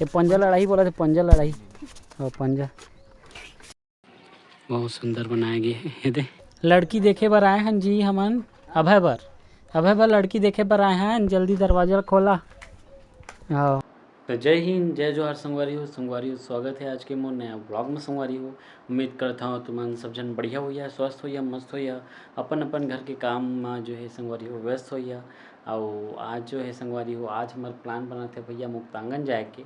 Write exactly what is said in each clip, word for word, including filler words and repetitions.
ये पंजा लड़ाई बोला थे, पंजा लड़ाई। और पंजा बहुत सुंदर बनाया गया है। ये दे, लड़की देखे बर आए हन जी हमन, अभय बर। अभय बर लड़की देखे बर आए हन, जल्दी दरवाजा खोला। हाँ। तो जय हिंद, जय जोहार संगवारी हो। संगवारी हो, स्वागत है आज के मोर नया ब्लॉग में। संगवारी हो, उम्मीद करता हूँ तुमन सब झन बढ़िया होइया, स्वस्थ होइया, मस्त होइया, अपन अपन घर के काम में जो है संगवारी हो व्यस्त होइया। और आज जो है संगवारी हो, आज हमार प्लान बना थे भैया मुक्तांगन जाए के।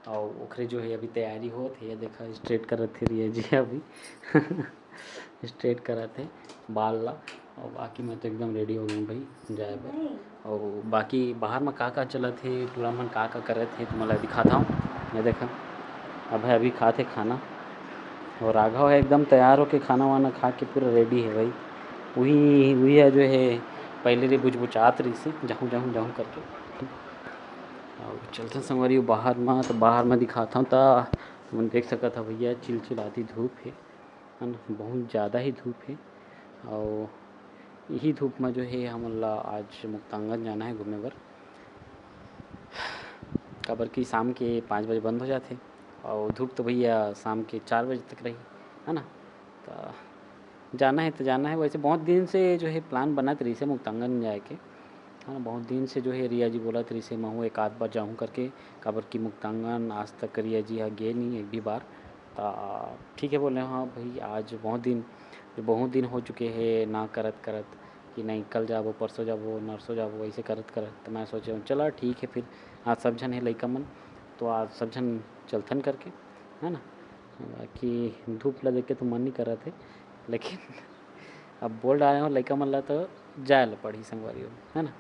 और ओखरे जो है अभी तैयारी होत हे, ये देखा स्ट्रेट करत हे रिया जी अभी। स्ट्रेट करत हे बाल ला। और बाकी मैं तो एकदम रेडी हो गया हूँ भाई जाए बर। और बाकी बाहर में का का चलत हे, टूरा मन का का करत हे, तुम्हारा दिखाता हूँ। ये देखा, अभय अभी खात हे खाना और राघव है एकदम तैयार होके खाना वाना खा के पूरा रेडी है भाई। वही वही है जो है पहले रे बुचबुचात रही से जाहूँ जाहूँ जाहूँ करके। और चलते संगवारी हो बाहर में, तो बाहर में दिखाता हूँ। तो तुमन देख सकत हो भैया, चिलचिलाती धूप है, है ना, बहुत ज़्यादा ही धूप है। और यही धूप में जो है हमन ला आज मुक्तांगन जाना है घूमे बर, काबर कि शाम के पाँच बजे बंद हो जाते और धूप तो भैया शाम के चार बजे तक रही, है ना। तो जाना है तो जाना है। वैसे बहुत दिन से जो है प्लान बनत रहिसे मुक्तांगन जाए के, है ना। बहुत दिन से जो है रिया जी बोलत रहिसे महूँ एक आध बार जाऊँ करके, काबर कि मुक्तांगन आज तक रिया जी हा गे नहीं एक भी बार। तो ठीक है बोले, हाँ भाई, आज बहुत दिन, बहुत दिन हो चुके हैं ना करत करत कि नहीं कल जाबो, परसों जाबो, नरसों जाबो, ऐसे करत करत। तो मैं सोचे हूँ चला ठीक है फिर, आज सब झन है लइका मन, तो आज सब झन चलथन करके, है ना। बाकी धूप ला देख के तो मन नहीं करत है, लेकिन अब बोल रहा हूँ लइका मन ला तो जाए ला पड़ही संगवारी हो, है ना।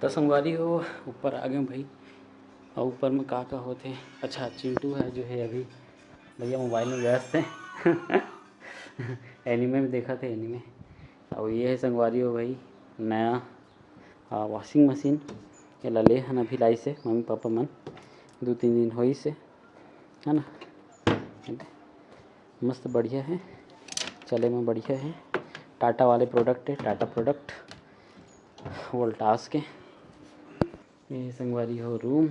तो संगवारी हो ऊपर आ गए भाई। और ऊपर में का का होते, अच्छा चिंटू है जो है अभी भैया मोबाइल में व्यस्त है। एनिमे में देखा थे एनिमे। और ये है संगवारी हो भाई नया आ, वॉशिंग मशीन। एला ले हन अभी लाइसे मम्मी पापा मन, दो तीन दिन होइसे, है ना। मस्त बढ़िया है, चले में बढ़िया है। टाटा वाले प्रोडक्ट है, टाटा प्रोडक्ट वोल्टास के। ये संगवारी हो रूम,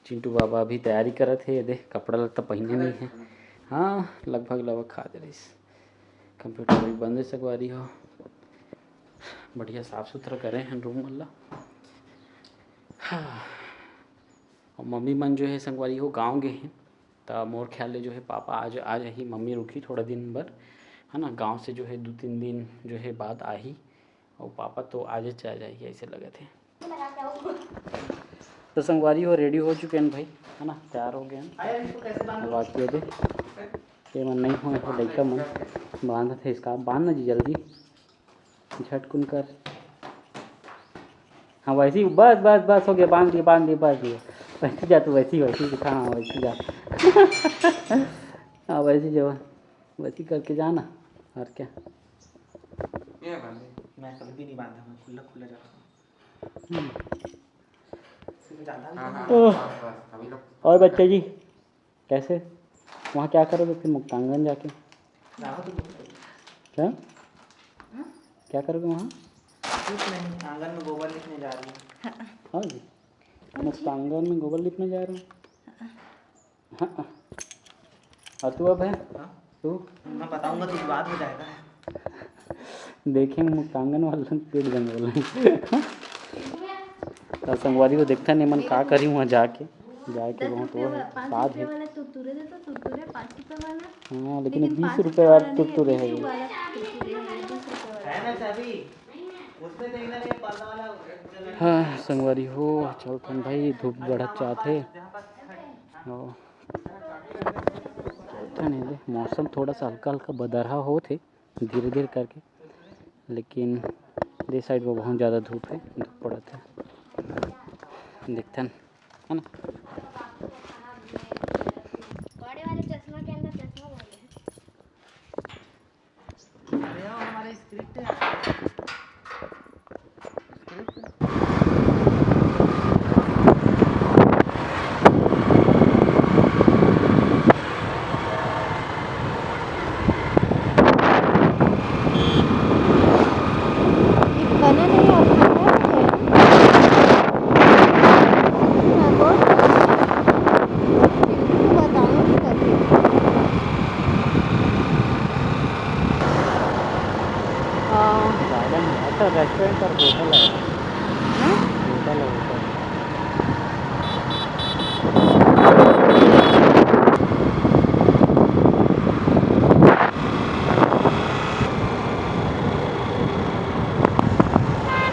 चिंटू बाबा अभी तैयारी करत हे। ये देख कपड़ा लत्ता पहने नहीं है। हाँ, लगभग लगभग खा दे रहीस। कंप्यूटर भी बंद है संगवारी हो। बढ़िया साफ सुथरा करे हैं रूम मन ला। हाँ। और मम्मी मन जो है संगवारी हो गाँव गए हैं, तो मोर ख्याल ले जो है पापा आज आ जाही, मम्मी रुकी थोड़ा दिन बर, है ना। गाँव से जो है दो तीन दिन जो है बाद आही, और पापा तो आज आ जाही ऐसे लगत है। तो संगवारी हो रेडी हो चुके हैं भाई, है ना, तैयार हो गए हैं। बाकी ये दे, ये मन नहीं हो, लड़का मन बांधत है इसका, बांध ना जी जल्दी। झटकुन कर। हाँ वैसे ही बस बस बस हो गया, बांध दिया बांध दिया बस दिया। वैसे जा तू, वैसे ही वैसे ही दिखा, हाँ वैसे ही जा। हाँ वैसे ही जाओ, वैसे ही करके जाना। और क्या। ये बांध दे। मैं कभी भी नहीं बांधा, मैं खुला खुला जाता हूँ। हम्म। इसमें ज़्यादा भी हाँ, हाँ, तो बस, बस, अभी लोग और बच्चे जी, कैसे? वहाँ क्या करोगे फिर मुक्तांगन जाके? क्या? हम्म? क्या करोगे वहाँ? कुछ नहीं, आंगन में गोबर लिपने जा रही हूँ। हाँ जी। हाँ जी। मुक्तांगन में गोबर लिपने जा रहे हो? हाँ। और तू अब है? हाँ? तू? मैं बताऊंगा तो विवाद हो जाएगा। देखेंगे मुक्तांगन वाला पीट देंगे बोले। तो संगवारी हो देखथन एमन का करी वहाँ जाके, जाके बहुत वो है, साध है। वाला तुरतुरे दे तो तुरतुरे पाँच रुपए वाला। हाँ, लेकिन लेकिन बीस रुपए वाला तुरतुरे है ये। है ना चाबी? उसमें तो इधर ये पर्दा वाला। हाँ संगवारी हो, चलथन भाई, धूप बढ़त जात है। और चलथन एदे, मौसम थोड़ा सा हल्का हल्का बदरहा होत है धीरे धीरे करके, लेकिन दे साइड में बहुत ज़्यादा धूप है, धूप पड़त है। देखथन, है ना। बड़े वाले चश्मा के अंदर चश्मा बोले हैं। अरे आओ, हमारा स्क्रिप्ट है। स्क्रिप्ट। ये बना नहीं, आप खाना है? हाँ, बोल। होटल है। हाँ? होटल है, होटल।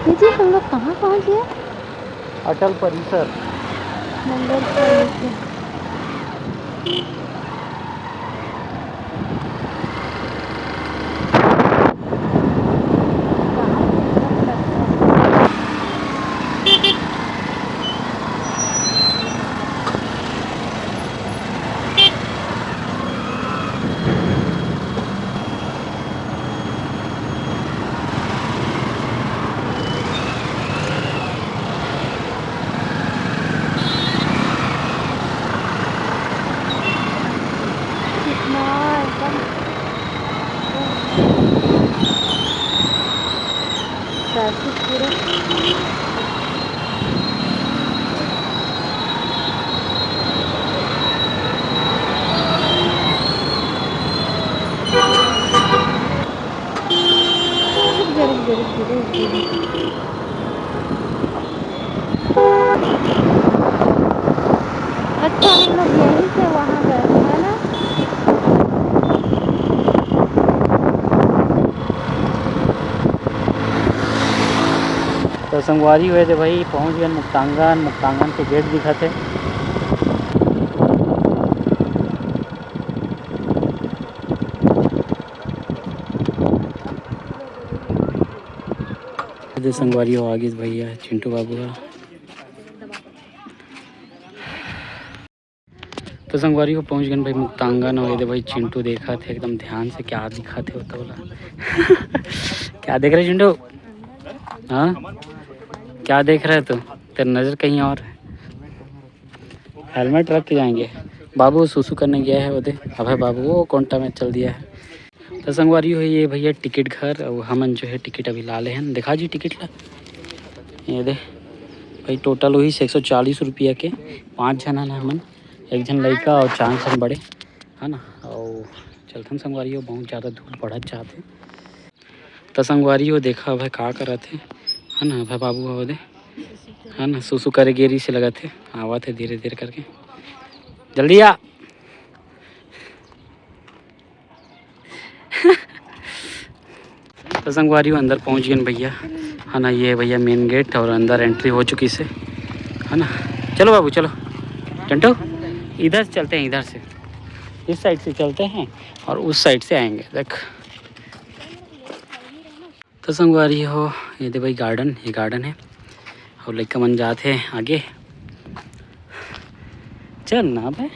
ये जी, हम लोग कहाँ पहुँच गए? अटल परिसर। नंबर चालीस। कितना एकदम ट्रैफिक पूरा। रुक जा, रुक जा, रुक जा, रुक जा। अच्छा, हम लोग यहीं से वहाँ गए थे, है ना? तो संगवारी हो, ये दे भाई, पहुँच गए मुक्तांगन। मुक्तांगन के गेट दिखत हे। ये दे संगवारी हो, आ गिस भैया चिंटू बाबू ह। तो संगवारी हो, पहुंच गए भाई मुक्तांगन। और ये दे भाई चिंटू देखत हे एकदम ध्यान से, क्या दिखत हे होता बोला। क्या देख रहे चिंटू? हाँ, क्या देख रहे तू? तेरी नज़र कहीं और है। हेलमेट रख के जाएंगे। बाबू सुसु करने गया है, वो दे, अभय बाबू वो कोंटा में चल दिया है। तो संगवारी हो, ये भैया टिकट घर, और हमन जो है टिकट अभी ला ले हन। दिखा जी टिकट ला, ये दे भाई, टोटल हुई एक सौ चालीस रुपया के, पाँच झन हन हमन, एक झन लइका और चार झन बड़े, है ना। और चलथन संगवारी हो, बहुत ज़्यादा धूप बढ़त जात हे। त संगवारी हो, देखा अभय का करत हे, है ना, अभय बाबू हो दे, है ना, सुसु करे गेरी से लगत हे, आवत हे धीरे धीरे करके, जल्दी आ। तो संगवारी हो, अंदर पहुंच गए भैया, है ना। ये है भैया मेन गेट और अंदर एंट्री हो चुकी से, है ना। चलो बाबू चलो, टंटो इधर से चलते हैं, इधर से, इस साइड से चलते हैं और उस साइड से आएंगे। देख तो संगवारी हो, ये दे भाई गार्डन, ये गार्डन है और लइका मन जात हे आगे। चल ना बे,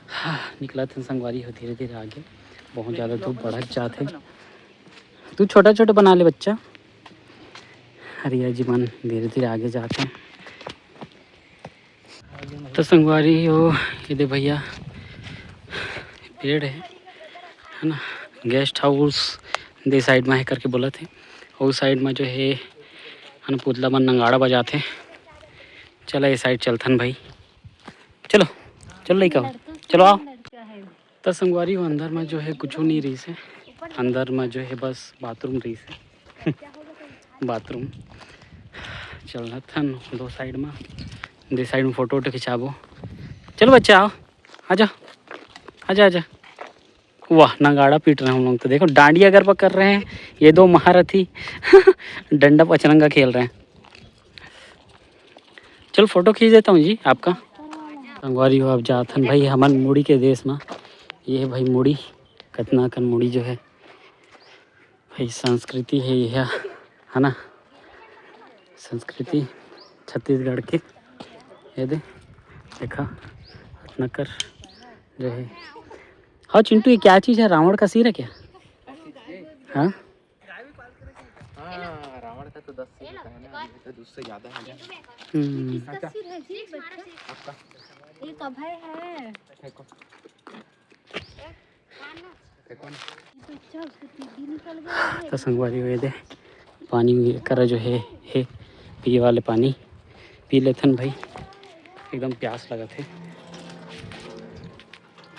हाँ, निकलत हन संगवारी हो धीरे धीरे आगे। बहुत ज़्यादा धूप बढ़त जात हे। तू छोटा छोटा बना ले बच्चा। अरे यार जी, मन धीरे धीरे आगे जात हे। तो संगवारी हो, ये दे भैया पेड़ है, है ना, गेस्ट हाउस दे साइड में है करके बोलत हे। वो साइड में जो है, है ना, पुतला मन नगाड़ा बजात हे। चला ये साइड चलथन भाई, चलो चलो लइका हो, चलो आओ। त संगवारी हो, अंदर में जो है कुछ नहीं रहिस हे, अंदर में जो है बस बाथरूम रहिस हे। बाथरूम चलथन दो साइड में, दे साइड में फोटो वोटो खिंचाबो। चलो बच्चा आओ, आजा आजा आजा। वाह, नगाड़ा पीट रहे हैं हम लोग। तो देखो, डांडिया गरबा कर रहे हैं ये दो महारथी। डंडा पचरंगा खेल रहे हैं। चल फोटो खींच देता हूँ जी आपका। संगवारी हो, अब जाथन भाई हमन मुड़ी के देश में। ये है भाई मुड़ी, कतना कन मुड़ी जो है भाई, संस्कृति है ये, है ना, संस्कृति छत्तीसगढ़ के। ये दे, देखा, अतना कर जो है। हाँ चिंटू, ये क्या चीज़ है? रावण का सिर है क्या? हाँ। हाँ, रावण का तो दस सिर होता है ना, ये तो उससे ज़्यादा है। हम्म। किसका सिर है जी बच्चा? आपका। एक अभय है। देखो। देखो ना। ये तो अच्छा, उसके टीडी निकल गया है। तो संगवारी हो, ये दे पानी करा जो है, है पिए वाले पानी पी लेथन भाई, एकदम प्यास लगत हे।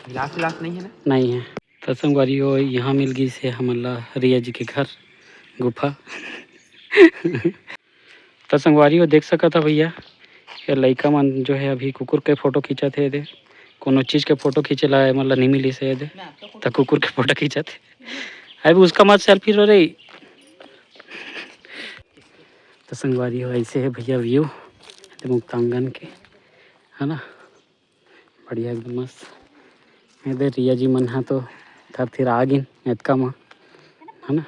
गिलास विलास नहीं है ना? नहीं है। त संगवारी हो, यहाँ मिल गई से हमन ला रिया जी के घर गुफा। तो संगवारी हो, देख सकत ह भैया, ये लइका मन जो है अभी कुकुर के फोटो खींचत हे। दे, कोनो चीज के फोटो खींचे ला एमन ला नहीं मिलिस हे। दे, तो कुकुर के फोटो खींचत हे। अभी उसका मत सेल्फी लो रे। तो संगवारी हो, ऐसे है भैया व्यू मुक्तांगन के, है ना। बढ़िया, एकदम मस्त। इधर रिया जी मन हा तो थरथिरा गिन एतका म, है ना।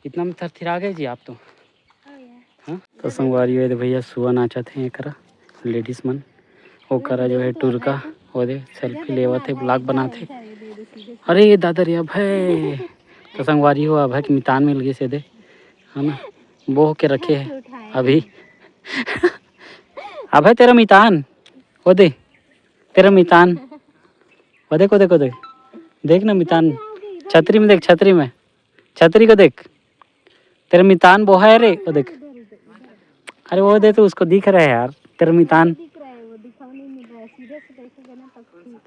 इतना में थरथिरा गए जी आप तो। हाँ, तो संगवारी हो, ये दे भैया सुआ नाचत हे एकरा, लेडीज मन। ओकरा जो है टुरका, वो दे सेल्फी लेवत हे, ब्लॉग बनात हे। अरे ये दादा रे अभय, तो संगवारी हो, अभय के मितान मिल गइस हे दे, है ना, बोह के रखे है अभी। अभय तेरा मितान, वो दे, तेरा मितान, वो देख, वो देख, वो देख, देख ना मितान, छतरी में देख, छतरी में, छतरी को देख, तेरा मितान बोहा है रे, वो देख। अरे वो दे तो, उसको दिख रहा है यार तेरा मितान। दिख रहा है, वो दिखाई नहीं मिल रहा है, सीधे से देखेगा ना तब ठीक।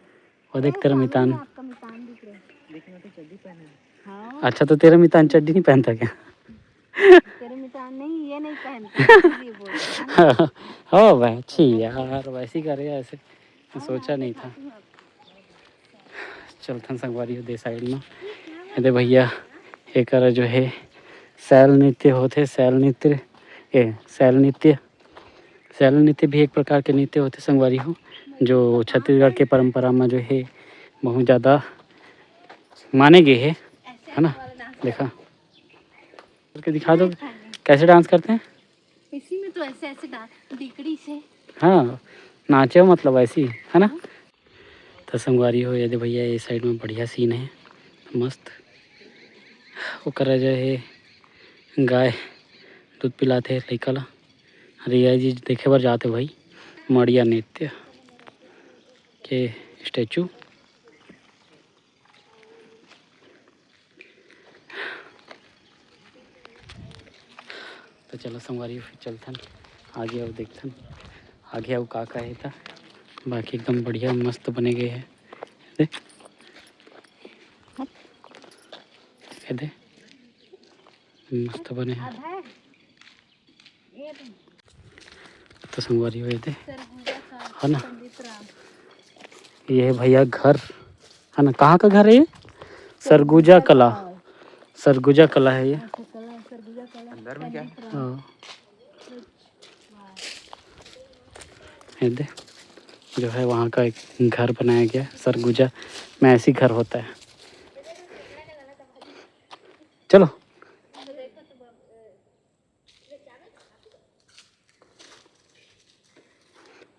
वो देख तेरा मितान। आपका मितान दिख रहा है। हाँ। अच्छा, तो तेरा मितान चड्डी नहीं पहनता क्या? तेरा मितान नहीं, ये नहीं पहनता, ये बोल रहा है। हो भाई, अच्छी यार, वैसे ही करेगा ऐसे, मैं सोचा नहीं था। चलथन संगवारी हो दे साइड में। ये दे भैया, एकरा जो है शैल नृत्य होथे, शैल नृत्य, ए, शैल नृत्य, शैल नृत्य भी एक प्रकार के नृत्य होथे संगवारी हो, जो छत्तीसगढ़ के परंपरा में जो है बहुत ज़्यादा माने गए है, है ना। देखा, करके दिखा दो, कैसे डांस करते हैं। इसी में तो ऐसे ऐसे डांस, डिकड़ी से। हाँ, नाचे हो मतलब ऐसी, है ना। तो संगवारी हो, ये दे भैया, ये साइड में बढ़िया सीन है, मस्त। ओकरा जो है गाय दूध पिलाते लइका ला। अरे ये जी देखे बर जाते भाई, मड़िया नृत्य के स्टैचू। तो चलो संगवारी, फिर चलथन आगे अउ देखथन आगे अउ का का हे। त बाकी एकदम बढ़िया मस्त बने गए हे। दे, ये दे, मस्त बने हे। तो संगवारी हो, ये दे, है ना, ये है भैया घर, है ना। कहाँ का घर है ये? सरगुजा कला, सरगुजा कला है ये। अंदर में क्या है? हाँ, ये दे, जो है वहाँ का एक घर बनाया गया सरगुजा में, ऐसी घर होता है। चलो।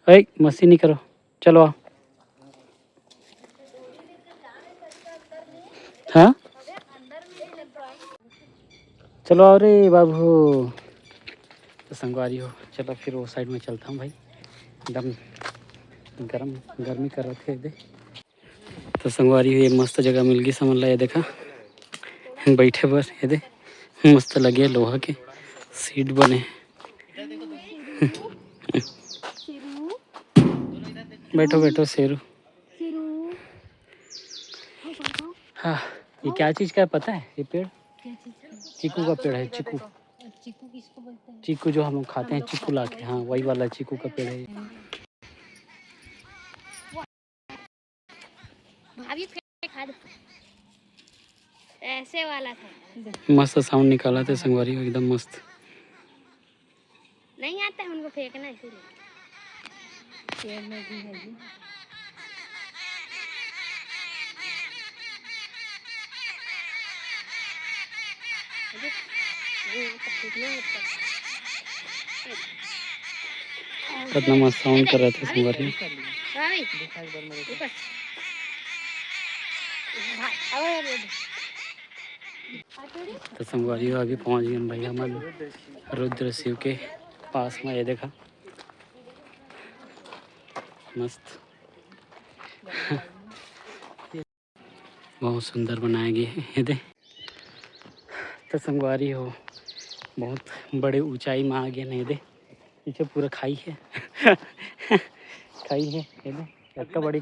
ए, मस्ती नहीं करो, चलो आओ। हाँ, चलो आओ रे बाबू। तो संगवारी हो, चलो फिर वो साइड में चलता हूँ भाई, एकदम गरम, गर्मी कर रखे दे। तो संगवारी हो, ये मस्त जगह मिल गई हमन ला, ये देखा, बैठे बर, ये दे, मस्त लगे लोहा के सीट बने। बैठो, बैठो शेरू। हाँ, ये क्या चीज़ का है पता है ये पेड़? चीकू का पेड़ है, चीकू। चीकू जो हम लोग खाते हैं, चीकू लाके, हाँ, वही वाला चीकू का पेड़ है। भाभी फेंक खा दे। ऐसे वाला था। मस्त साउंड निकाला थे संगवारी, एकदम मस्त। नहीं आता है उनको फेंकना, इसीलिए। पेड़ में भी है जी। कितना मस्त साउंड कर रहे थे संगवारी। तो संगवारी हो, अभी पहुंच गए भैया मन रुद्र शिव के पास में। ये देखा, मस्त। बहुत सुंदर बनाया गया है। ये दे, तो संगवारी हो, बहुत बड़े ऊंचाई में आ गए ना। ये दे, पीछे पूरा खाई है। खाई है, ये दे, इतना बड़ी,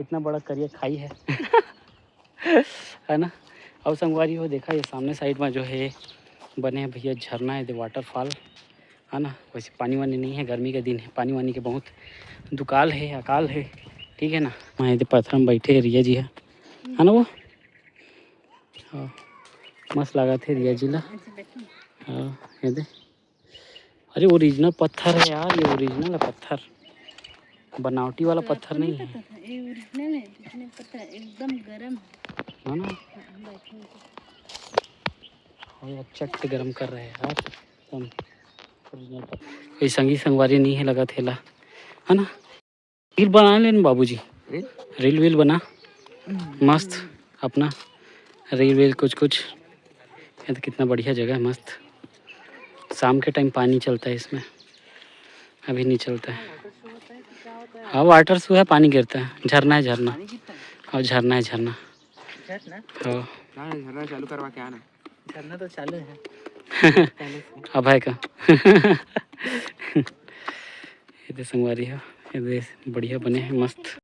इतना बड़ा करिया खाई है। है ना। और संगवारी हो, देखा, ये सामने साइड में जो है बने हे भैया झरना हे, दे waterfall, है ना। वैसे पानी वानी नहीं है, गर्मी के दिन है, पानी वानी के बहुत दुकाल है, अकाल है, ठीक है ना। वहाँ ये दे पत्थर में बैठे हे रिया जी है, है ना वो। हाँ, मस्त लागत हे रिया जी ला। हाँ, ये दे। अरे original पत्थर है यार, ये original है पत्थर, बनावटी वाला तो पत्थर आपको नहीं नहीं है। पता था, ये original है, original पत्थर है, एकदम गरम है। है ना? हाँ, बैठने को। और ये चट गरम कर रहे हैं यार, एकदम original पत्थर। कोई संगी संगवारी नहीं है लगा थेला, है ना? रील बना लेन बाबूजी, रील? रील वील बना, मस्त अपना रील वील कुछ कुछ। ये तो कितना बढ़िया जगह है, मस्त। शाम के टाइम पानी चलता है इसमें, अभी नहीं चलता है। हाँ, वाटर शो है, पानी गिरता है, झरना है, झरना। और झरना है, झरना। झरना? हाँ। ना, झरना चालू करवा के आना। झरना तो चालू है पहले से। अभय का। ये दे संगवारी हो, ये दे बढ़िया बने हैं, मस्त।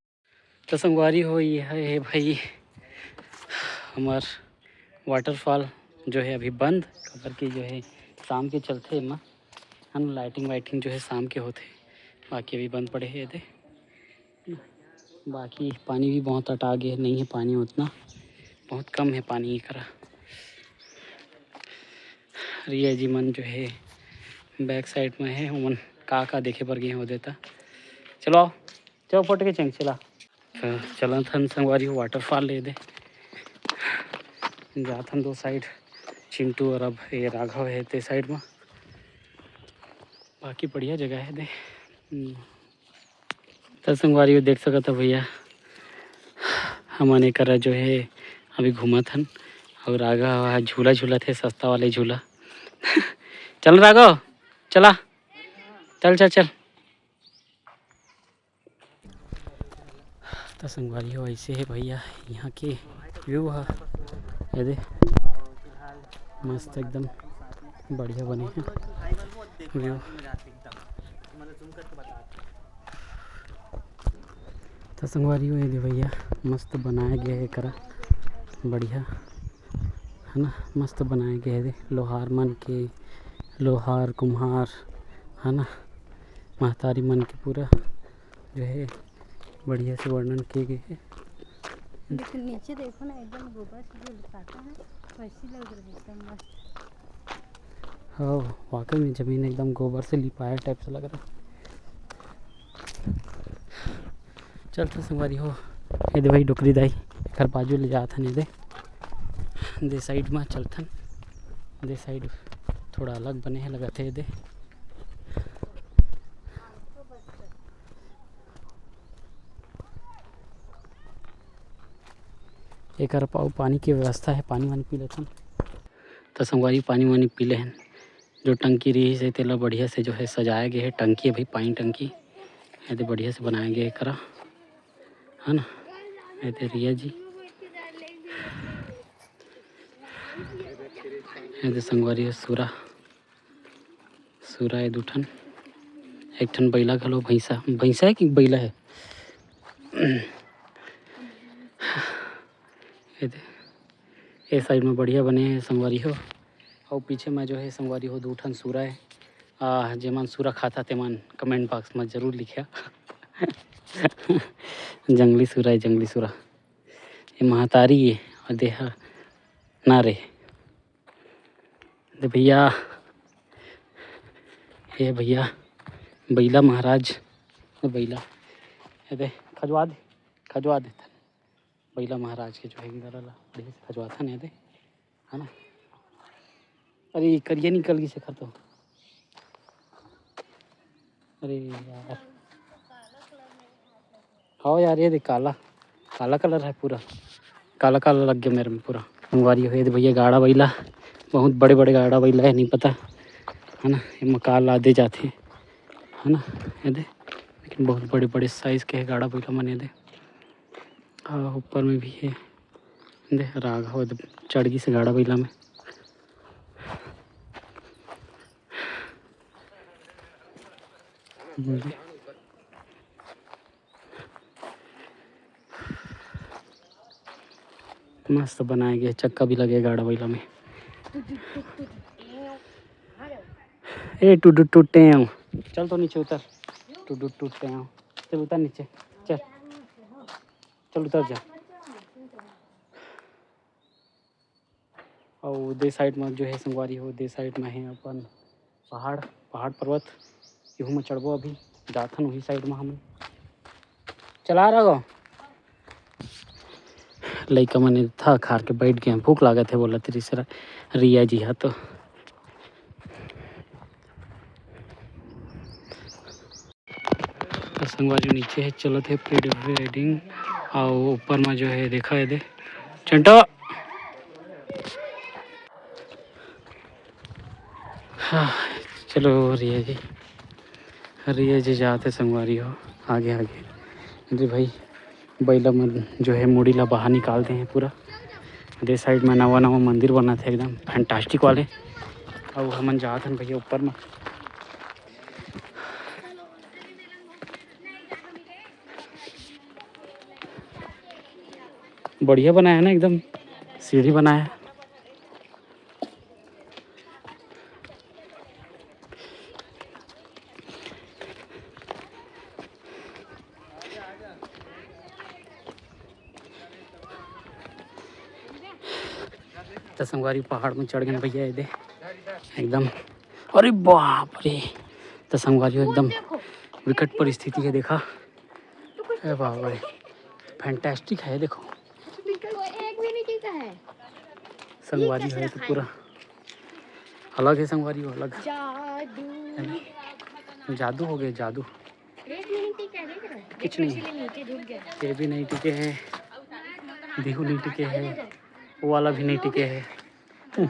तो संगवारी हो, ये है, है भाई हमार waterfall जो है अभी बंद, काबर कि जो है शाम के चलथे एमा, है ना, lighting वाइटिंग जो है शाम के होथे, बाकी अभी बंद पड़े हे ये दे। बाकी पानी भी बहुत अटा गे, नहीं है पानी उतना, बहुत कम है पानी एकरा। रिया जी मन जो है back side में है, उमन का का देखे बर गे हो देता। चलो आओ, चलो फोटो खींचेंगे, चला। तो चलत हन संगवारी waterfall ले दे, जात हन दो side, चिंटू और अब ये राघव है ते side में। बाकी बढ़िया जगह है दे। हम्म। त संगवारी हो देख सकत हो भैया, हमन एकरा जो है अभी घूमत हन और आगा वहाँ झूला झूलत हे, सस्ता वाले झूला। चल राघव, चला, चल चल चल। त संगवारी हो ऐसे है भैया यहाँ के view ह, ये दे मस्त एकदम बढ़िया बने हैं view। त संगवारी हो ये दे भैया मस्त बनाए गए हे एकरा, बढ़िया है ना, मस्त बनाए गए हे दे लोहार मन के, लोहार कुम्हार है ना, महतारी मन के पूरा जो है बढ़िया से वर्णन किए गए हे। लेकिन नीचे देखो ना, एकदम गोबर से जो लिपाता है, वैसी लग रही है एकदम मस्त। हाँ, वाकई में जमीन एकदम गोबर से लिपाया type से लग रहा है। चलते संगवारी हो, ये दे भाई डोकरी दाई, एकर बाजू ले जात हन, ये दे, दे side में चलथन, दे side थोड़ा अलग बने हे लगत हे, ये दे। एकर पाऊ पानी के व्यवस्था है, पानी वानी पी लेथन। त संगवारी पानी वानी पी लेहन। जो टंकी रहिस हे तेला बढ़िया से जो है सजाया गया है। टंकी है भाई, पानी टंकी ये दे बढ़िया से बनाया गया है करा, है ना। ये दे रिया जी, ये दे संगवारी है सूरा। सुरा ए दू ठन, एक ठन बइला घलो, भैंसा, भैंसा है कि बइला है? ए दे, ए side में बढ़िया बने हे संगवारी हो। अउ पीछे में जो है संगवारी हो, दू ठन सुरा है। आ, जेमन सुरा खाता तेमन comment box में जरूर लिखिया। जंगली सुरा है, जंगली सुरा। ये महतारी है, अउ देहा ना रे। दे भैया, हे भैया, बइला महाराज, ए बइला, ए दे, खजवा दे, खजवा दे। बइला महाराज के जो है गला ला बढ़िया से खजवाथन, ए दे, है ना। अरे, करिया निकल गई शेखर तो। अरे यार। हाँ यार, ये देख काला, काला colour है पूरा, काला काला लग गया मेरे में पूरा। संगवारी हो, ये दे भैया गाड़ा बइला, बहुत बड़े बड़े गाड़ा बइला है, नहीं पता है ना, ये मकान लादे जाते है ना, ये दे, लेकिन बहुत बड़े बड़े size के है गाड़ा बइला मन, ये दे। आ, ऊपर में भी है, दे राग हो, दे चढ़ गई से गाड़ा बइला में। मस्त बनाए गए, चक्का भी लगे गाड़ा बइला में। ए टुडू टुटेव, चल तो नीचे उतर। टुडू टुटेव, चल उतर नीचे। चल, चल उतर जा। अउ दे साइड म जो हे संगवारी हो, दे साइड म हे अपन पहाड़, पहाड़ पर्वत। इहू म चढ़बो, अभी जाथन उही साइड म हमन। चला रहा गो। लइका मन एदे थक हार के बैठ गे, भूख लागत हे बोलत रिहिस रिया जी हा तो। तो संगवारी नीचे हे, चलत हे प्री वेडिंग, अउ ऊपर म जो हे देखा हे दे चंटो। हाँ, चलो रिया जी, रिया जी जात हे संगवारी हो आगे आगे। जी भाई, बइला मन जो हे मुड़ी ला बाहर निकाल दे हे पूरा। दे साइड में नवा नवा मंदिर बनत हे एकदम फैंटास्टिक वाले। अउ हमन जात हन भैया ऊपर में। बढ़िया बनाया है ना एकदम, सीढ़ी बनाया है। त संगवारी पहाड़ में चढ़ गए भैया, ये दे एकदम। अरे बाप रे, त संगवारी एकदम विकट परिस्थिति है, देखा। अरे बाप रे, फैंटास्टिक है, देखो। वो एक भी नहीं टिका है। संगवारी ये है तो पूरा अलग है, संगवारी हो अलग। जादू। जादू हो गए, जादू। एक भी नहीं टिका है, देख रहे हो? कुछ नहीं। नीचे झुक गया। ये भी नहीं टिके है, बिहू नहीं टिके है, वो वाला भी नहीं टिके है। हम्म।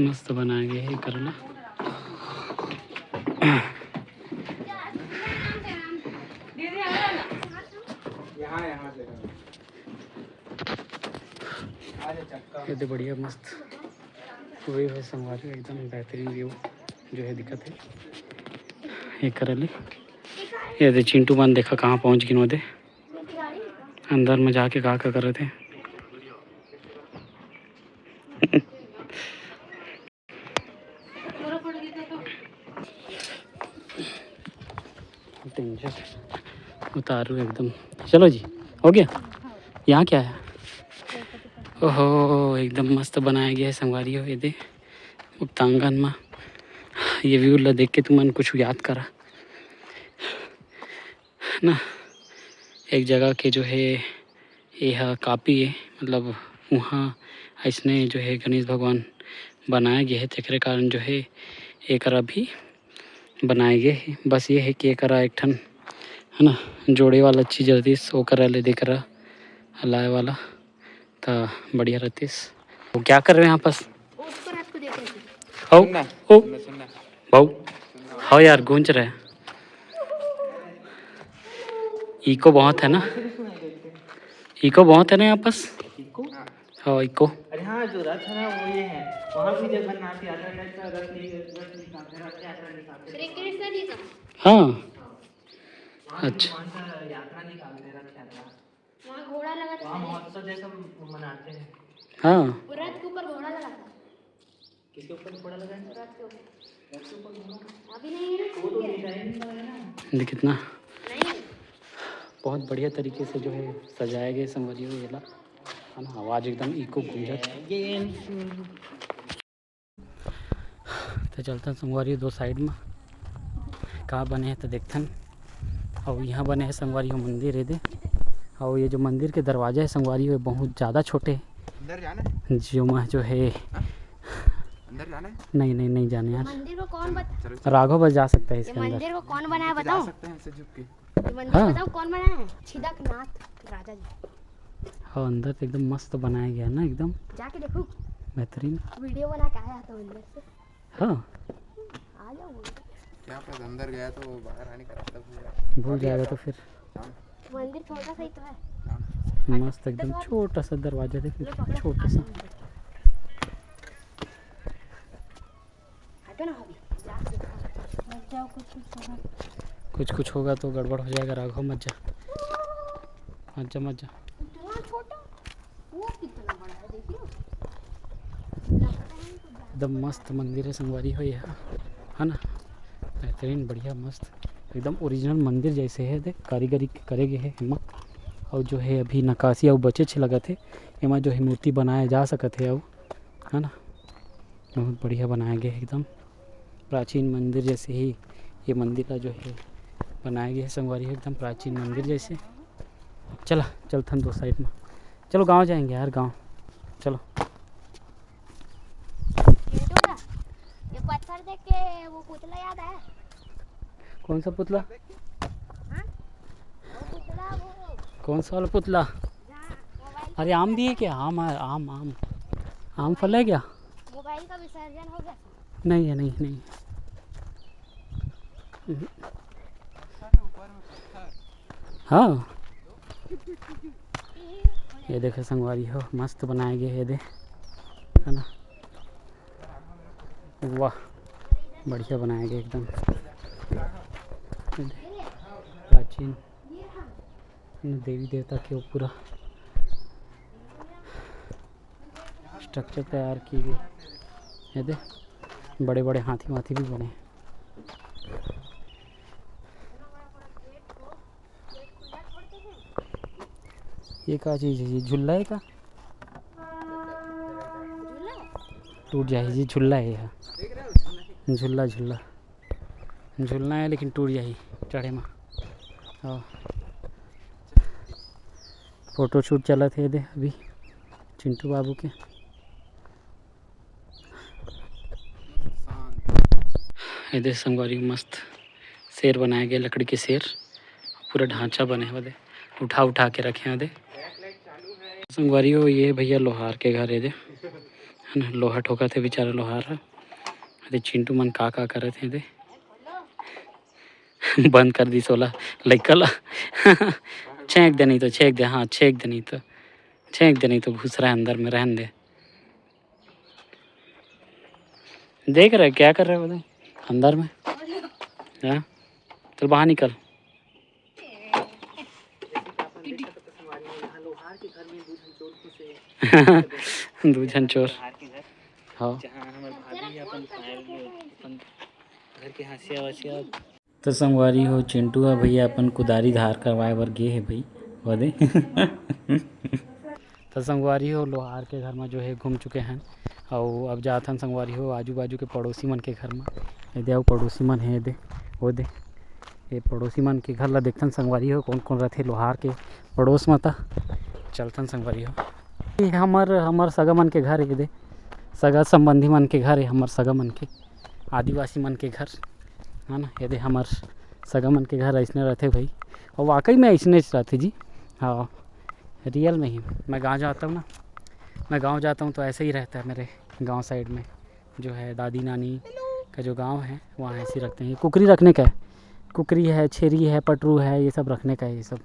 मस्त बनाए गए है करेला। ये तो बढ़िया मस्त व्यू है संगवारी, एकदम बेहतरीन व्यू जो है दिखत है। ये करेली, ये दे चिंटू मन देखा कहाँ पहुँच गिन दे। अंदर में जाके का का करत हे। डेंजर उतारू एकदम। चलो जी, हो गया। यहाँ क्या है? ओहो, एकदम मस्त बनाया गया है संगवारी हो। ये दे मुक्तांगन में ये व्यू ला देख के तुमन कुछ याद करा ना, एक जगह के जो है ये ह कॉपी है, मतलब वहाँ ऐसने जो है गणेश भगवान बनाए गए है, तेकरे कारण जो है एकरा भी बनाए गए है। बस ये है कि एकरा एक ठन है ना जोड़े वाला चीज रहतीस, ओकरा ले देख रहा लाए वाला त बढ़िया रहतीस। वो क्या कर रहे हैं आपस? वो ऊपर आपको देख रहे थे। हो, सुनना, हो। सुनना, सुनना। भाऊ, हाँ यार, गूंज रहे हैं। इको बहुत है ना, इको बहुत है ना यहाँ पास। इको? हाँ, इको। अरे हाँ, जो रथ है ना, वो ये है। वहाँ भी जगन्नाथ यात्रा टाइप का रथ नहीं, रथ निकालते, रथ यात्रा निकालते। श्री कृष्ण जी का। हाँ। वहाँ भी अच्छा। भगवान का यात्रा निकालते, रथ यात्रा। वहाँ घोड़ा लगा था। वहाँ महोत्सव जैसा मनाते हैं। हाँ। वो रथ के ऊपर घोड़ा लगा था। किसके ऊपर घोड़ा लगा है? रथ के ऊपर। रथ के ऊपर घोड़ा? अभी नहीं है ना, वो तो छूट गया। डिजाइन वाला है ना। देख कितना नहीं। बहुत बढ़िया तरीके से जो है सजाया गया संगवारी हो, ये ला, है ना, आवाज़ एकदम इको गूंजत। ये, ये तो चलथन संगवारी दो साइड में का बने है तो देखथन। अउ यहाँ बने है संगवारी हो मंदिर, ये दे। अउ ये जो मंदिर के दरवाजा है संगवारी हो, बहुत ज़्यादा छोटे है। अंदर जाना है? जो मैं जो है हाँ? अंदर जाना है? नहीं, नहीं, नहीं जाने यार। मंदिर को कौन बता- चलो, चलो। राघव बस जा सकता है ये इसके अंदर। मंदिर को कौन बनाया, तो जा बताऊं? सकते हैं ऐसे झुक के। ये मंदिर हाँ। बताओ कौन बनाया है? छिदकनाथ राजा जी। हाँ, अंदर तो एकदम मस्त बनाया गया है ना, एकदम। जाके देखो। बेहतरीन। वीडियो बना के आया था मंदिर से। हाँ। आ जाओ। क्या पता अंदर गया तो वो बाहर आने का रास्ता भूल जाएगा। भूल जाएगा तो फिर। हाँ। मंदिर छोटा सा ही तो है। हाँ। मस्त एकदम छोटा सा दरवाजा, देखो, लो, पकड़ो। छोटा सा। हटो ना अभी, जाके देखो। मत जाओ, कुछ कुछ होगा। कुछ कुछ होगा तो गड़बड़ हो जाएगा राघव, मत जा। मत जा, मत जा। इतना छोटा, वो कितना बड़ा है, देखिए। एकदम मस्त मंदिर हे संगवारी हो ये, है ना? बेहतरीन, बढ़िया, मस्त, एकदम ओरिजिनल मंदिर जैसे हे। देख, कारीगरी करे गे हे एमा। अउ जो हे अभी नक्काशी अउ बचेच लगत हे, एमा जो हे मूर्ति बनाए जा सकत हे अउ, है ना? बहुत बढ़िया बनाए गे हे एकदम। प्राचीन मंदिर जैसे ही ये मंदिर ला जो है बनाया गया है संगवारी हो, एकदम प्राचीन मंदिर जैसे। चला, चलथन दो साइड में। चलो गांव जाएंगे यार, गांव। चलो। ये तो ना, ये पत्थर देख के वो पुतला याद आया। कौन सा पुतला? हाँ? वो पुतला, वो कौन सा वाला पुतला? जहाँ मोबाइल अरे, आम भी है क्या? आम, आम, आम, आम फल है क्या? मोबाइल का विसर्जन हो गया। नहीं है, नहीं, नहीं। हाँ, ये देखे संगवारी हो, मस्त बनाए गए हे दे, है ना? वाह, बढ़िया बनाए गए एकदम। प्राचीन देवी देवता के पूरा स्ट्रक्चर तैयार की गई। ये दे, बड़े बड़े हाथी वाथी भी बने। ये का चीज़ है? ये झूला है का? टूट जाए जी, झूला है ये। झूला, झूला, झूलना है लेकिन टूट जाए चढ़े में। हाँ, फोटो शूट चलत हे दे अभी चिंटू बाबू के। ए दे संगवारी, मस्त शेर बनाए गए, लकड़ी के शेर, पूरा ढांचा बने हुए दे, उठा उठा के रखे हैं दे। संगवारी हो, ये भैया लोहार के घर है दे, है ना, लोहा ठोका थे बेचारा लोहार ह। अरे चिंटू मन का का करत हे दे। बंद कर दी सोला लइका ला। छेंक दे नहीं तो, छेंक दे, हाँ, छेंक दे नहीं तो, छेंक दे नहीं तो घुस रहा है अंदर में, रहन दे। देख रहे क्या कर रहे हो भाई अंदर में? हाँ, चल बाहर निकल। दू झन चोर। हाँ। घर के हासिया वासिया। तो संगवारी हो, चिंटू ह भैया अपन कुदारी धार करवाए बर गे हे भाई, वो दे। तो संगवारी हो, लोहार के घर में जो है घूम चुके हैं, और अब जाथन संगवारी हो आजू बाजू के पड़ोसी मन के घर में। ये दे, अउ पड़ोसी मन है, ये दे, वो दे, ये पड़ोसी मन के घर ला देखथन संगवारी हो, कौन कौन रहथे लोहार के पड़ोस में। त चलथन संगवारी हो, ये हमर, हमर सगा मन के घर, ये दे, सगा संबंधी मन के घर है, हमर सगा मन के, आदिवासी मन के घर, है ना। ये दे, हमर सगा मन के घर ऐसने रहथे भाई, और वाकई में ऐसने रहथे जी। हाँ, रियल में ही। मैं गाँव जाता हूँ ना, मैं गाँव जाता हूँ तो ऐसे ही रहता है मेरे गाँव साइड में, जो है दादी नानी का जो गाँव है, वहाँ ऐसे ही रखते हैं। कुकरी रखने का है, कुकरी है, छेरी है, पटरू है, ये सब रखने का है, ये सब।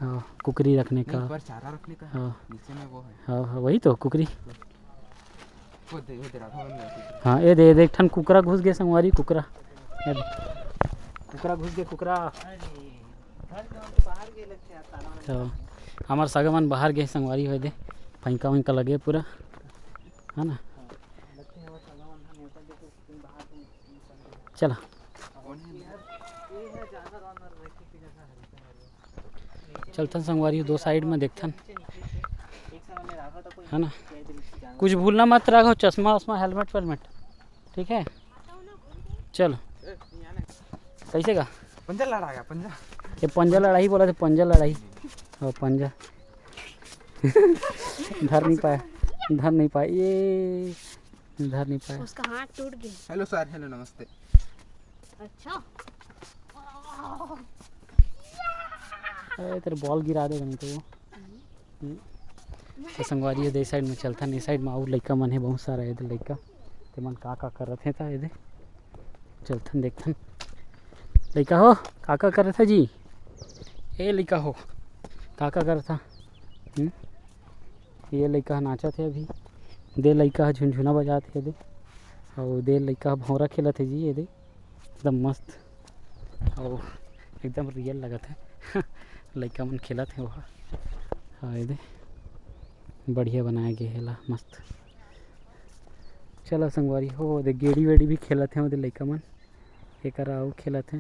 हाँ, कुकरी रखने नहीं, का। ऊपर चारा रखने का है, हाँ। नीचे में वो है। हाँ, हाँ, वही तो कुकरी। वो दे, वो दे, राखा बन गया कुकरा। हाँ, ये दे, ये दे, एक ठन कुकरा घुस गया संगवारी, कुकरा। ये दे। कुकरा घुस गया, कुकरा। तो हमार सगा मन बाहर गए संगवारी हो दे, फैंका वैंका लगे पूरा, है ना। चला। चलथन संगवारी, दो साइड में देखथन, है ना। कुछ भूलना मत रखो, चश्मा वश्मा, हेलमेट वेलमेट, ठीक है। चलो, कैसे का? पंजा लड़ा गया, पंजा। ये पंजा लड़ाई बोला थे, पंजा लड़ाई। और पंजा धर नहीं पाया, धर नहीं पाया, ये धर नहीं पाया। उसका हाथ टूट गया। हेलो सर, हेलो, नमस्ते। अच्छा। अरे, तेरे बॉल गिरा देगा नहीं तो वो। हम्म। तो संगवारी हो, दे साइड में चलथन, ए साइड में अउ लइका मन हे, बहुत सारा हे लइका, ते मन का का करत हे, ता एदे चलथन देखथन। लइका हो, का का करत हे जी? ए लइका हो, का का करत हा? हम्म? ये लइका ह नाचत हे अभी, दे लइका ह झुनझुना बजात हे दे, अउ दे लइका ह भौंरा खेलत हे जी, ये दे एकदम मस्त, अउ एकदम रियल लगत हे। लइका मन खेलत हे वहाँ, हाँ, ये दे बढ़िया बनाए गे हे ला, मस्त। चला संगवारी हो, ओदे गेड़ी वेड़ी भी खेलत हे, ओदे लइका मन एकर अउ खेलत हे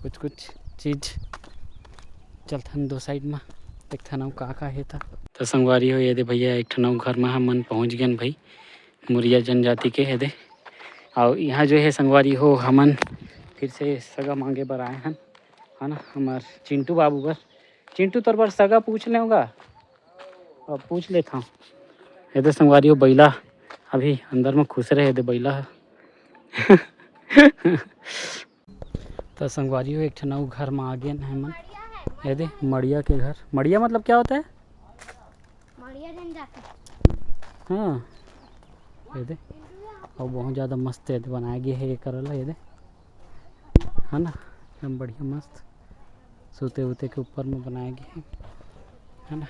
कुछ कुछ चीज। चलथन दो साइड म, देखथन अउ का का हे त। त संगवारी हो, ये दे भैया, एक ठन अउ घर म हमन पहुँच गेन भाई, मुरिया जनजाति के, ये दे। अउ यहाँ जो है संगवारी हो, हमन फिर से सगा मांगे बर आए हन, है ना, हमार चिंटू बाबू बर। चिंटू, तोर बर सगा पूछ लेवगा, अब पूछ लेथव। ये दे संगवारी हो, बइला अभी अंदर में खुसरे हे, ये दे बइला ह। त संगवारी हो, एक ठन अउ घर म आ गेन हमन। ये दे मड़िया के घर। मड़िया मतलब क्या होता है? मड़िया जनजाति। हाँ, ये दे। अउ बहुत ज़्यादा मस्त ये दे बनाए गे हे ये करा ला, ये दे, है ना, एकदम बढ़िया मस्त। सूते उते के ऊपर में बनाए गे हे, है ना।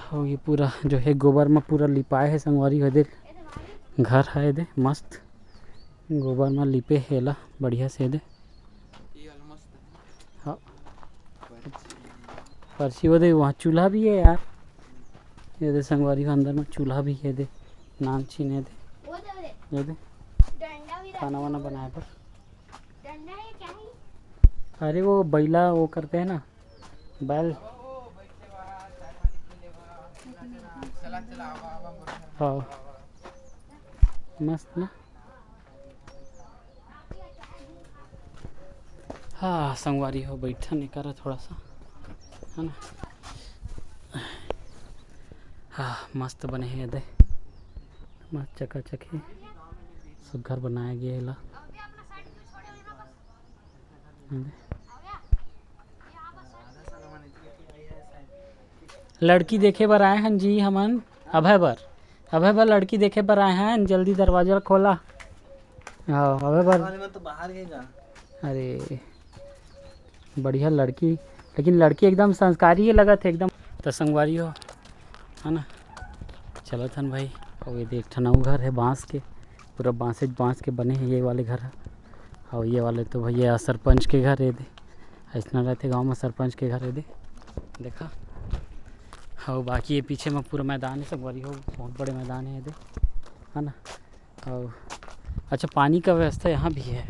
अउ ये पूरा जो है गोबर में पूरा लिपाए हे संगवारी हो, ये दे घर है, ये दे मस्त गोबर में लिपे हे ला बढ़िया से, ये दे। हाँ, परछी वो दे, वहाँ चूल्हा भी है यार। ये दे संगवारी हो, अंदर में चूल्हा भी हे, ये दे नामचीन, ये दे, ये दे खाना वाना बनाए बर। अरे वो बैला वो करते हैं ना, बैल। हाँ, मस्त ना। हाँ संगवारी हो, बैठन एकरा थोड़ा सा, है ना। हाँ, मस्त बने हे ये दे, मस्त चकाचक हे, सुग्घर बनाए गे हे एला। लड़की देखे बर आए हन जी हमन, अभय बर, अभय बर लड़की देखे बर आए हन, जल्दी दरवाजा खोला। हाँ, अभय बर। अरे, मैं तो बाहर गए का? अरे, बढ़िया लड़की, लेकिन लड़की एकदम संस्कारी हे लगत हे एकदम। त संगवारी हो, है ना, चलत हन भाई। अउ ये दे एक ठन अउ घर हे बांस के, पूरा बांसे बांस के बने हे ये वाले घर ह। अउ ये वाले तो भैया सरपंच के घर हे दे, अइसना रहथे गांव में सरपंच के घर हे दे, देखा। अउ बाकी ये पीछे में पूरा मैदान हे संगवारी हो, बहुत बड़े मैदान हे ये दे, है ना। अउ अच्छा, पानी का व्यवस्था यहाँ भी है,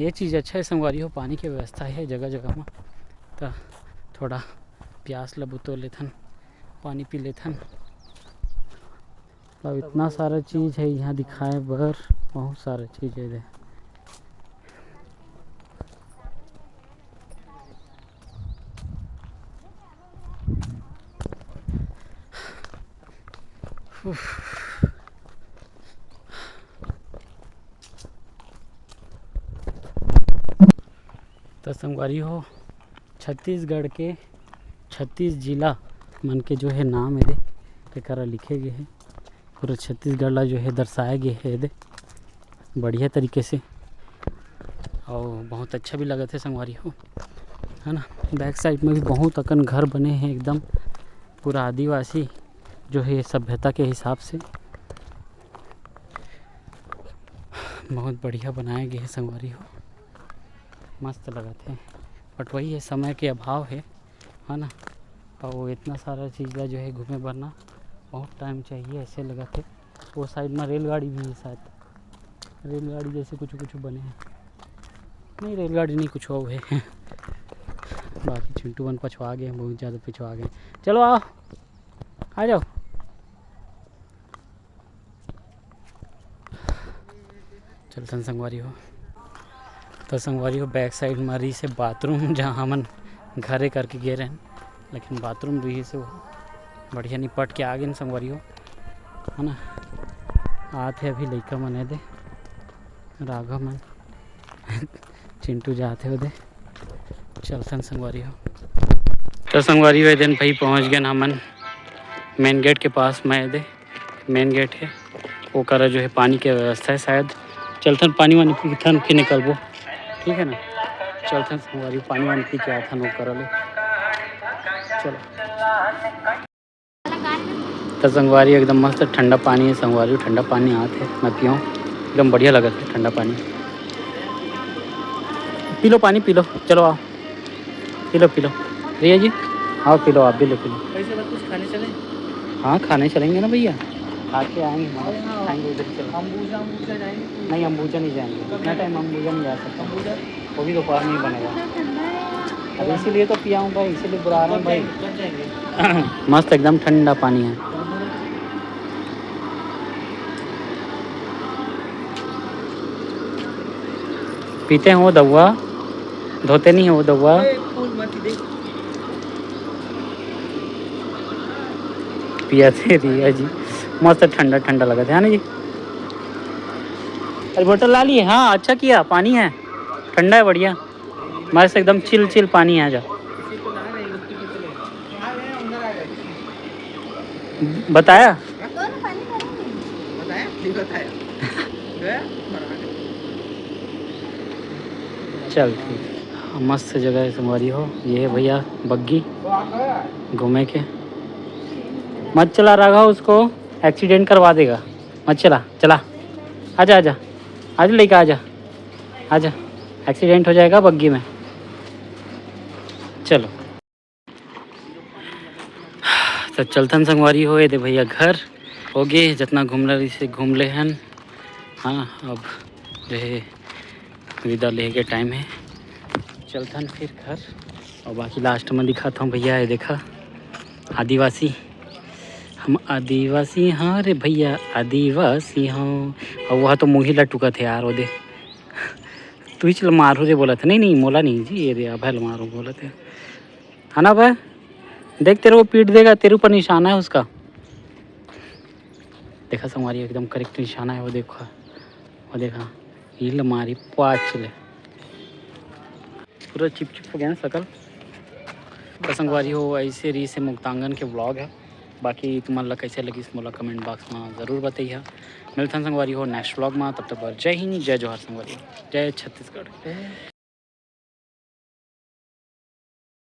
ये चीज़ अच्छा है संगवारी हो, पानी की व्यवस्था है जगह जगह में। तो थोड़ा प्यास ल बुतो लेथन, पानी पी लेथन। अब इतना सारा चीज़ है यहाँ दिखाए बर, बहुत सारा चीज़ है इधर। त संगवारी हो, छत्तीसगढ़ के छत्तीस जिला मन के जो है नाम एदे, एकरा लिखे गे हे। पूरा छत्तीसगढ़ ला जो है दर्शाए गे हे एदे बढ़िया तरीके से, अउ बहुत अच्छा भी लगत हे संगवारी हो, है ना। बैक साइड में भी बहुत अकन घर बने हे एकदम पूरा आदिवासी जो है सभ्यता के हिसाब से, बहुत बढ़िया बनाए गे हे संगवारी हो, मस्त लगत हे। But वही है, समय के अभाव है, है ना। अउ इतना सारा चीज़ ला जो है घूमे बर ना बहुत टाइम चाहिए, ऐसे लगत हे। वो साइड में रेलगाड़ी भी है शायद, रेलगाड़ी जैसे कुछ कुछ बने हैं, नहीं रेलगाड़ी नहीं, कुछ और है। बाकी चिंटू मन पछवा गए, बहुत ज़्यादा पछवा गए। चलो आओ, आ जाओ। चलथन संगवारी हो। त संगवारी हो, बैक साइड म रहिस हे बाथरूम, जहाँ हमन घरे करके गे रहेन, लेकिन बाथरूम रहिस हे, वो बढ़िया निपट के आ गेन संगवारी हो, है ना। आत हे अभी लइका मन एदे, राघव मन, चिंटू जात हे ओदे। चलथन संगवारी हो। त संगवारी हो, एदे भाई पहुँच गेन हमन मेन गेट के पास में एदे। मेन गेट हे, ओकरा जो है पानी के व्यवस्था है शायद। चलथन पानी वानी पीथन, फिर निकलबो, ठीक है ना। चलथन संगवारी, पानी वानी पी के आथन ओकरा ले। चलो। त संगवारी एकदम मस्त ठंडा पानी है संगवारी, ठंडा पानी आत हे, मैं पियौं, एकदम बढ़िया लगत हे ठंडा पानी। पी लो पानी, पी लो, चलो आओ। P low, P low. रिया जी, आओ पी लो, आप भी लो, पी लो। कैसे बात, कुछ खाने चले? हाँ, खाने चलेंगे ना भैया। आके आएंगे, मतलब, खाएंगे उधर ही चलो। अंबुजा, अंबुजा जाएंगे। नहीं, अंबुजा नहीं जाएंगे, इतना टाइम अंबुजा नहीं जा सकता। अंबुजा? वो भी दोपहर में ही बनेगा। अब इसीलिए तो पिया हूँ भाई, इसीलिए बुला रहा हूँ भाई। बच जाएंगे। मस्त, एकदम ठंडा पानी है। पीते हैं वो दवा, धोते नहीं है वो दवा। ए, फूल मत दे। पिया थे रिया जी, मस्त ठंडा ठंडा लगा था, है ना जी? अरे, बोतल ला लिए? हाँ, अच्छा किया, पानी है, ठंडा है, बढ़िया, मस्त एकदम चिल चिल पानी है। जा, बताया? बताया? नहीं बताया। गया? चल, ठीक है। हाँ, मस्त जगह है संगवारी हो। ये है भैया बग्गी घूमे के। मत चला राघव उसको, एक्सीडेंट करवा देगा। मत चला, चला। आजा, आजा, आजा लड़का, आजा, आजा। एक्सीडेंट हो जाएगा बग्गी में। चलो, तो चलथन संगवारी हो। ये दे भैया घर हो गे, जितना घूमना रही से घूम ले हन। हाँ, अब जो है विदा लेके टाइम है, चलथन फिर घर। और बाकी लास्ट में दिखाता हूँ भैया, ये देखा आदिवासी, हम आदिवासी हाँ रे भैया, आदिवासी हाँ। और वह तो मुँही ला टुकत हे यार, वो दे। तू ही चल मारू रे बोलत हे। नहीं, नहीं, मोला नहीं जी, ये दे अभय ल मारू बोलत हे। है ना अभय? देख, तेरे को पीट देगा, तेरे ऊपर निशाना है उसका। देखा संगवारी, एकदम करेक्ट निशाना है, वो देखा, वो देखा, ये ल मारी पाँच ले। पूरा चिपचिप हो गया ना शकल। तो संगवारी हो, ऐसे रही से मुक्तांगन के व्लॉग है। बाकी तुमन ला कैसे लगिस, मोला कमेंट बॉक्स में ज़रूर बताइए। मिलथन संगवारी हो नेक्स्ट व्लॉग में, तब तक बर जय हिंद, जय जोहार संगवारी हो, जय छत्तीसगढ़।